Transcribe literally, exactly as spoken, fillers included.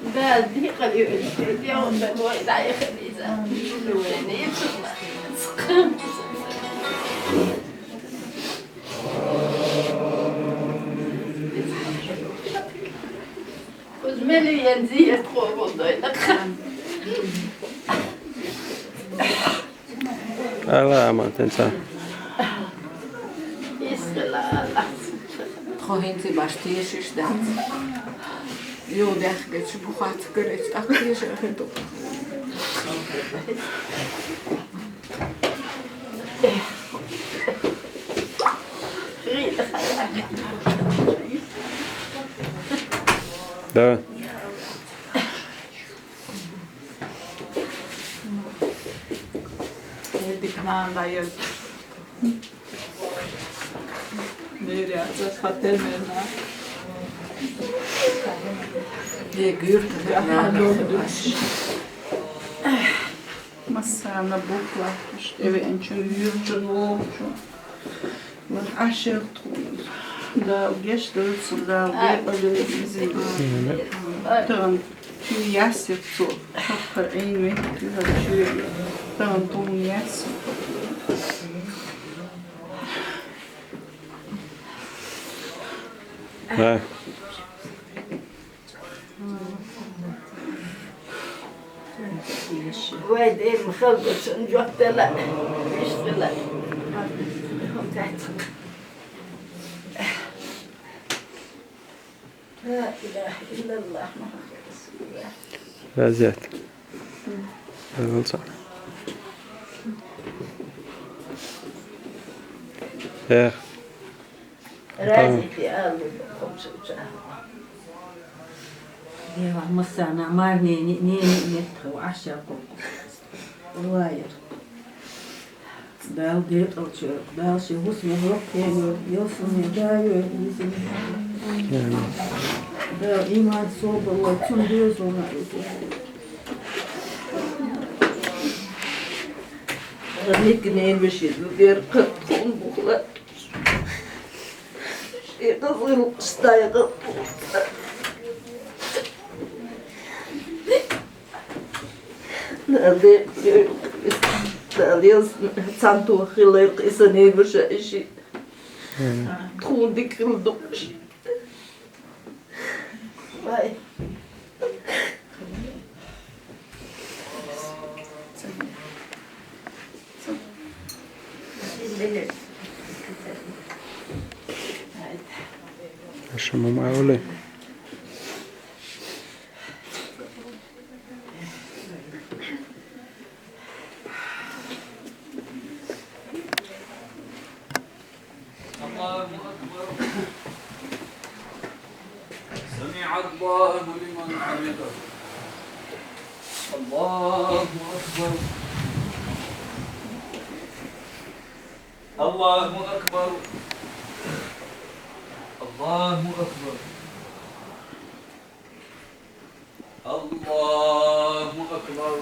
Да, дикъали веште, дявна вай дайхализа. Шени цума. Цхъым. Кузмели янзи ятхо болдой, да. Ала аман тенца. Исхила ала. Тхо хӀинца баш тешаш дац. Ю дехгача бухац карач, тӀаккха тешар хӀу ду. Да. Дикнан дайыл. Неряца хатер менна. Де гюрт. Массана букла, иштеви энчун юрчун вовчун. Ва ашер тхун. Да, геш дурцун, да, бе оле изин. Тан ту ясер цу. Хапха ин ве, ту чу. Тан тун яс. Да. Вай, дем халгъасын жоп дала. Ишкъила. Ла илаха иллаллах Мухаммад расулуллах. Разият. Разият. Эх. Разият, я Аллах, хомсуча. Ева, массана, марни, ни, ни, ни, нет, ашаку. Вайер. Дал декъалча, дал ши гьусме гьоркье, йосуне дайо, изин. Дал иман собала, цун дезуна, изин. Ник нен беши, дер кат кун бухла. Э, кызыл, стая кызыл. Нале, нале, цанту хилер киса не баша иши. Тхун дикил душ. Вай. Ашамам авле. الله أكبر. سمع الله لمن حمده. الله أكبر. الله أكبر. الله أكبر. الله أكبر.